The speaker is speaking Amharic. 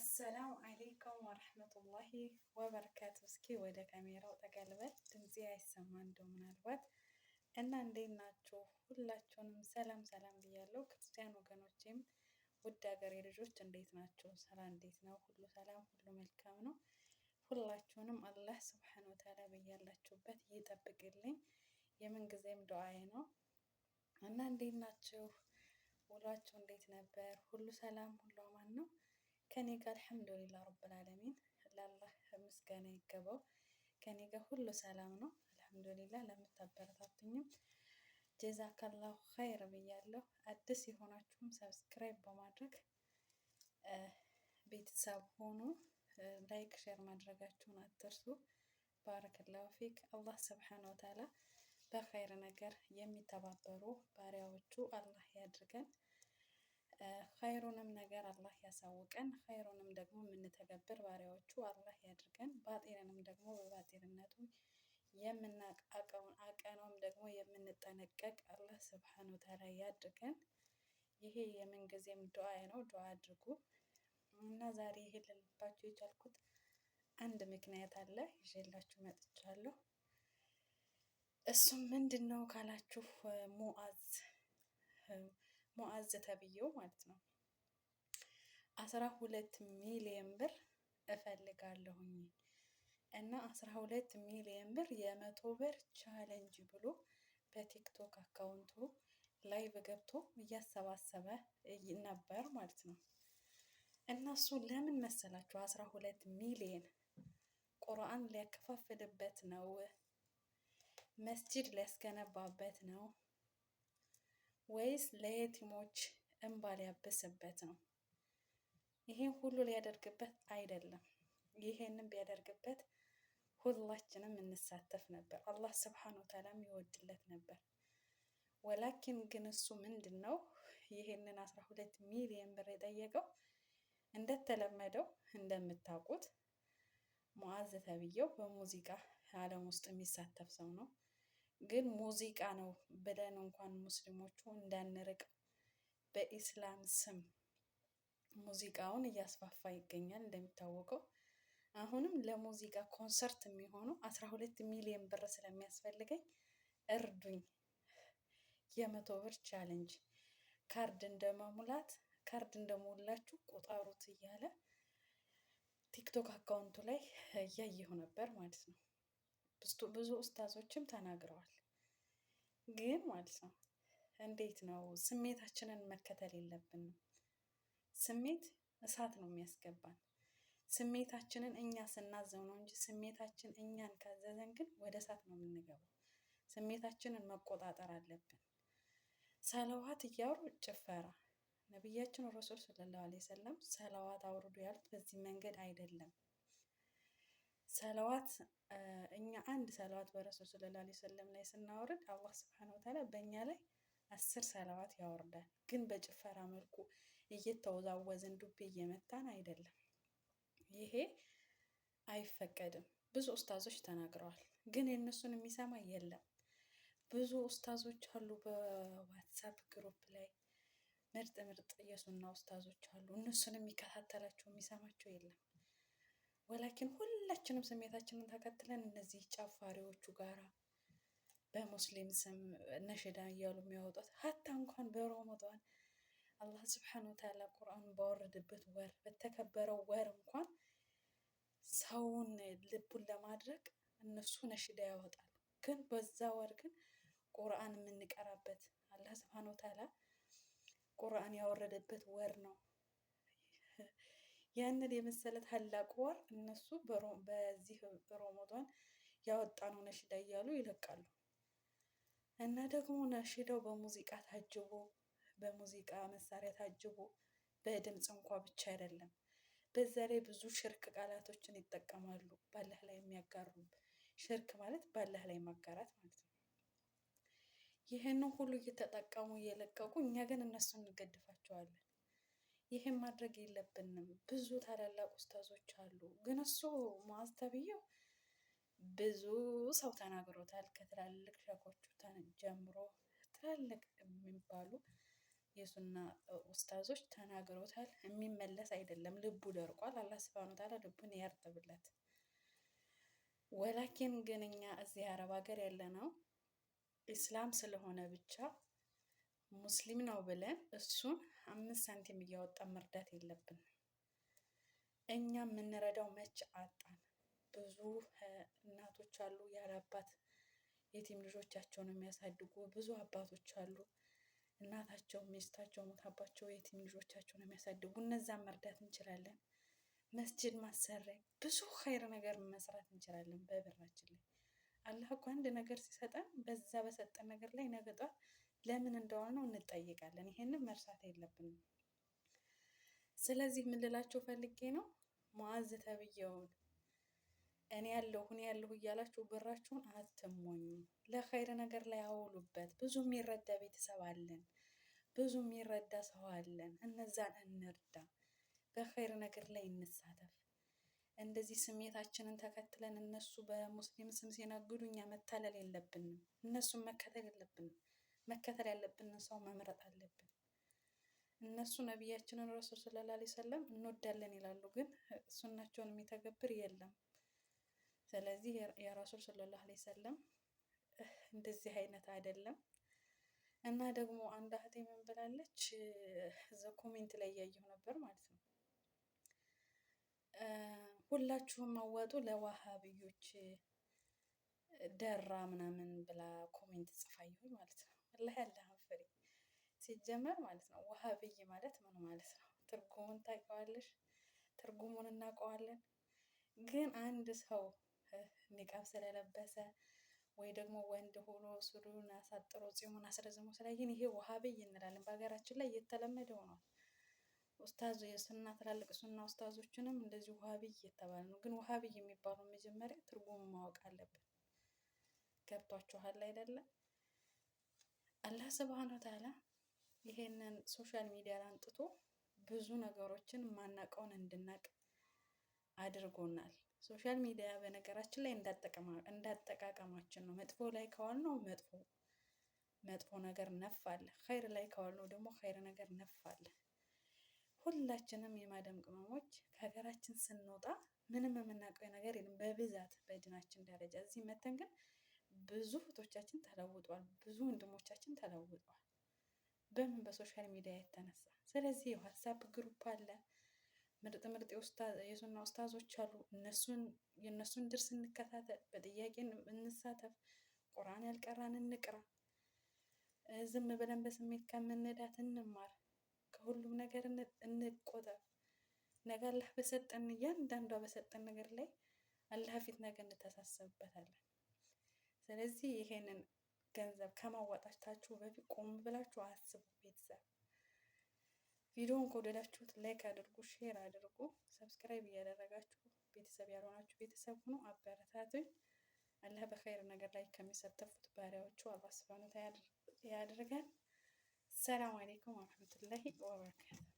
السلام عليكم ورحمة الله وبركاته። እስኪ ወደ ካሜራው ጠጋ ልበል፣ ድምፄ አይሰማ እንደው ምናልባት እና እንዴት ናችሁ? ሁላችሁንም ሰላም ሰላም ብያለሁ። ክርስቲያን ወገኖቼም ውድ ሀገሬ ልጆች እንዴት ናቸው? ስራ እንዴት ነው? ሁሉ ሰላም፣ ሁሉ መልካም ነው። ሁላችሁንም አላህ سبحانه وتعالى በያላችሁበት ይጠብቅልኝ። የምንጊዜም ዱዓዬ ነው እና እንዴት ናችሁ? ውሏችሁ እንዴት ነበር? ሁሉ ሰላም፣ ሁሉ አማን ነው። ከኔ ጋር الحمد لله رب العالمين ለአላህ ምስጋና ይገባው። ከኔ ጋር ሁሉ ሰላም ነው الحمد لله። ለምታበረታቱኝም جزاك الله خير ብያለሁ። አዲስ የሆናችሁም subscribe በማድረግ ቤተሰብ ሆኑ። like share ማድረጋችሁን አትርሱ። بارك الله فيك። አላህ سبحانه وتعالى በኸይር ነገር የሚተባበሩ ባሪያዎቹ አላህ ያድርገን። ኸይሩንም ነገር አላህ ያሳውቀን። ኸይሩንም ደግሞ የምንተገብር ባሪያዎቹ አላህ ያድርገን። ባጢልንም ደግሞ በባጢልነቱ የምናቀውን አቀነውም ደግሞ የምንጠነቀቅ አላህ ስብሓን ወተዓላ ያድርገን። ይሄ የምንጊዜም ዱዓዬ ነው። ዱዓ አድርጉ እና ዛሬ ይሄ ልልባችሁ የቻልኩት አንድ ምክንያት አለ ይዤላችሁ መጥቻለሁ። እሱም ምንድን ነው ካላችሁ ሙአዝ ሙአዝ ተብዬው ማለት ነው 12 ሚሊየን ብር እፈልጋለሁኝ እና 12 ሚሊየን ብር የ100 ብር challenge ብሎ በቲክቶክ account ኡ live ገብቶ እያሰባሰበ ነበር ማለት ነው። እና እሱ ለምን መሰላችሁ 12 ሚሊየን ቁርአን ሊያከፋፍልበት ነው፣ መስጂድ ሊያስገነባበት ነው ወይስ ለየቲሞች እንባ ሊያብስበት ነው? ይሄን ሁሉ ሊያደርግበት አይደለም። ይሄንን ቢያደርግበት ሁላችንም እንሳተፍ ነበር። አላህ سبحانه وتعالى ም ይወድለት ነበር። ولكن ግን እሱ ምንድን ነው ይሄንን 12 ሚሊዮን ብር የጠየቀው? እንደተለመደው እንደምታውቁት ሙአዝ ተብዬው በሙዚቃ ዓለም ውስጥ የሚሳተፍ ሰው ነው። ግን ሙዚቃ ነው ብለን እንኳን ሙስሊሞቹ እንዳንርቅ በኢስላም ስም ሙዚቃውን እያስፋፋ ይገኛል። እንደሚታወቀው አሁንም ለሙዚቃ ኮንሰርት የሚሆኑ 12 ሚሊዮን ብር ስለሚያስፈልገኝ እርዱኝ፣ የ100 ብር challenge ካርድ እንደመሙላት ካርድ እንደሞላችሁ ቁጠሩት እያለ ቲክቶክ account ኡ ላይ እያየሁ ነበር ማለት ነው። ብዙ ኡስታዞችም ተናግረዋል። ግን ማለት ነው እንዴት ነው ስሜታችንን መከተል የለብንም። ስሜት እሳት ነው የሚያስገባን። ስሜታችንን እኛ ስናዘው ነው እንጂ ስሜታችን እኛን ካዘዘን ግን ወደ እሳት ነው የምንገባው። ስሜታችንን መቆጣጠር አለብን። ሰለዋት እያወሩ ጭፈራ። ነቢያችን ረሱል صلى الله عليه وسلم ሰለዋት አውርዱ ያሉት በዚህ መንገድ አይደለም። ሰለዋት እኛ አንድ ሰለዋት በረሱል صلى الله عليه وسلم ላይ ስናወርድ አላህ سبحانه وتعالى በእኛ ላይ 10 ሰለዋት ያወርዳል። ግን በጭፈራ መልኩ እየተወዛወዝን ዱቤ እየመታን አይደለም። ይሄ አይፈቀድም። ብዙ ኡስታዞች ተናግረዋል፣ ግን የእነሱን የሚሰማ የለም። ብዙ ኡስታዞች አሉ በዋትሳፕ group ላይ ምርጥ ምርጥ የሱና ኡስታዞች አሉ። እነሱን የሚከታተላቸው የሚሰማቸው የለም። ولكن ሁላችንም ስሜታችንን ተከትለን እነዚህ ጨፋሪዎቹ ጋራ በሙስሊም ስም ነሽዳ እያሉ የሚያወጡት حتى እንኳን በረመዷን አላህ سبحانه وتعالى ቁርአን ባወረደበት ወር በተከበረው ወር እንኳን ሰውን ልቡን ለማድረግ እነሱ ነሽዳ ያወጣሉ። ግን በዛ ወር ግን ቁርአን የምንቀራበት አላህ سبحانه وتعالى ቁርአን ያወረደበት ወር ነው። ያንን የመሰለ ታላቅ ወር እነሱ በዚህ ሮመዷን ያወጣነው ነሽዳ እያሉ ይለቃሉ። እና ደግሞ ነሽዳው በሙዚቃ ታጅቦ በሙዚቃ መሳሪያ ታጅቦ በድምፅ እንኳ ብቻ አይደለም። በዛ ላይ ብዙ ሽርክ ቃላቶችን ይጠቀማሉ። ባላህ ላይ የሚያጋሩ፣ ሽርክ ማለት ባላህ ላይ ማጋራት ማለት ነው። ይህንን ሁሉ እየተጠቀሙ እየለቀቁ እኛ ግን እነሱን እንገድፋቸዋለን። ይህን ማድረግ የለብንም። ብዙ ታላላቅ ኡስታዞች አሉ። ግን እሱ ሙአዝ ተብዬው ብዙ ሰው ተናግሮታል። ከትላልቅ ሸኮቹ ጀምሮ ትላልቅ የሚባሉ የሱና ኡስታዞች ተናግሮታል። የሚመለስ አይደለም። ልቡ ደርቋል። አላህ ስብሃነ ወተዓላ ልቡን ያርጥብለት። ወላኪን ግን እኛ እዚህ አረብ ሀገር ያለነው ኢስላም ስለሆነ ብቻ ሙስሊም ነው ብለን እሱን 5 ሳንቲም እያወጣን መርዳት የለብንም። እኛ የምንረዳው መች አጣን? ብዙ እናቶች አሉ ያለ አባት የቲም ልጆቻቸውን የሚያሳድጉ፣ ብዙ አባቶች አሉ እናታቸው ሚስታቸው ሞታባቸው የቲም ልጆቻቸውን የሚያሳድጉ። እነዛን መርዳት እንችላለን። መስጅድ ማሰሪያ ብዙ ኸይር ነገር መስራት እንችላለን በብራችን ላይ። አላህ እኮ አንድ ነገር ሲሰጠን በዛ በሰጠን ነገር ላይ ነገ ጧት ለምን እንደዋልነው እንጠይቃለን። ይሄንን መርሳት የለብንም። ስለዚህ ምን ልላችሁ ፈልጌ ነው፣ ሙአዝ ተብዬውን እኔ ያለሁ እኔ ያለሁ እያላችሁ ብራችሁን አትሞኙ። ለኸይር ነገር ላይ አውሉበት። ብዙ የሚረዳ ቤተሰብ አለን፣ ብዙ የሚረዳ ሰው አለን። እነዛን እንርዳ፣ በኸይር ነገር ላይ እንሳተፍ። እንደዚህ ስሜታችንን ተከትለን እነሱ በሙስሊም ስም ሲነግዱ እኛ መታለል የለብንም። እነሱን መከተል የለብንም። መከተል ያለብንን ሰው መምረጥ አለብን። እነሱ ነቢያችንን ረሱል ሰለላሁ ዐለይሂ ወሰለም እንወዳለን ይላሉ፣ ግን ሱናቸውን የሚተገብር የለም። ስለዚህ የረሱል ሰለላሁ ዐለይሂ ወሰለም እንደዚህ አይነት አይደለም። እና ደግሞ አንድ እህቴ ምን ብላለች፣ እዛ comment ላይ እያየሁ ነበር ማለት ነው። ሁላችሁም አዋጡ ለዋሃብዮች ደራ ምናምን ብላ comment ጽፋየሁ ማለት ነው። ወላሂ አላህን ፍሪ ሲጀመር ማለት ነው። ዋሃብይ ማለት ምን ማለት ነው? ትርጉሙን ታውቂዋለሽ? ትርጉሙን እናውቀዋለን። ግን አንድ ሰው ኒቃብ ስለለበሰ ወይ ደግሞ ወንድ ሆኖ ሱሪውን አሳጥሮ ጺሙን አስረዝሞ ስላየን ይሄ ወሃብይ እንላለን። በሀገራችን ላይ እየተለመደ ሆኗል። ኡስታዝ የሱና ትላልቅ ሱና ኡስታዞችንም እንደዚህ ውሃብይ እየተባለ ነው። ግን ውሃብይ የሚባለው መጀመሪያ ትርጉሙ ማወቅ አለብን። ገብቷችኋል አይደለም? አላህ ስብሃነ ወተዓላ ይሄንን social media አንጥቶ ብዙ ነገሮችን ማናቀውን እንድናቅ አድርጎናል። Social media በነገራችን ላይ እንዳጠቃቀማችን ነው። መጥፎ ላይ ከዋልነው መጥፎ መጥፎ ነገር ነፍ አለ፣ ኸይር ላይ ከዋልነው ደግሞ ኸይር ነገር ነፍ አለ። ሁላችንም የማዳም ቅመሞች ከሀገራችን ስንወጣ ምንም የምናውቀው ነገር የለም በብዛት በድናችን ደረጃ። እዚህ መተን ግን ብዙ እህቶቻችን ተለውጧል፣ ብዙ ወንድሞቻችን ተለውጧል። በምን በ social media የተነሳ። ስለዚህ የ WhatsApp group አለ፣ ምርጥ ምርጥ የሱና ኡስታዞች አሉ። እነሱን የእነሱን ድርስ እንከታተል፣ በጥያቄ እንሳተፍ፣ ቁርአን ያልቀራን እንቅራ። ዝም ብለን በስሜት ከምንዳት እንማር፣ ከሁሉም ነገር እንቆጠብ። ነገ አላህ በሰጠን እያንዳንዷ በሰጠን ነገር ላይ አላህ ፊት ነገ እንተሳሰብበታለን። ስለዚህ ይሄንን ገንዘብ ከማዋጣታችሁ በፊት ቆም ብላችሁ አስቡ። ቤተሰብ ቪዲዮውን ከወደዳችሁት like አድርጉ፣ share አድርጉ፣ subscribe እያደረጋችሁ ቤተሰብ ያልሆናችሁ ቤተሰብ ሁኑ፣ አበረታቱኝ። አላህ በኸይር ነገር ላይ ከሚሳተፉት ባሪያዎቹ አላህ ሱብሃነሁ ወተዓላ ያድርገን። ሰላም አለይኩም ወረህመቱላሂ ወበረካቱ።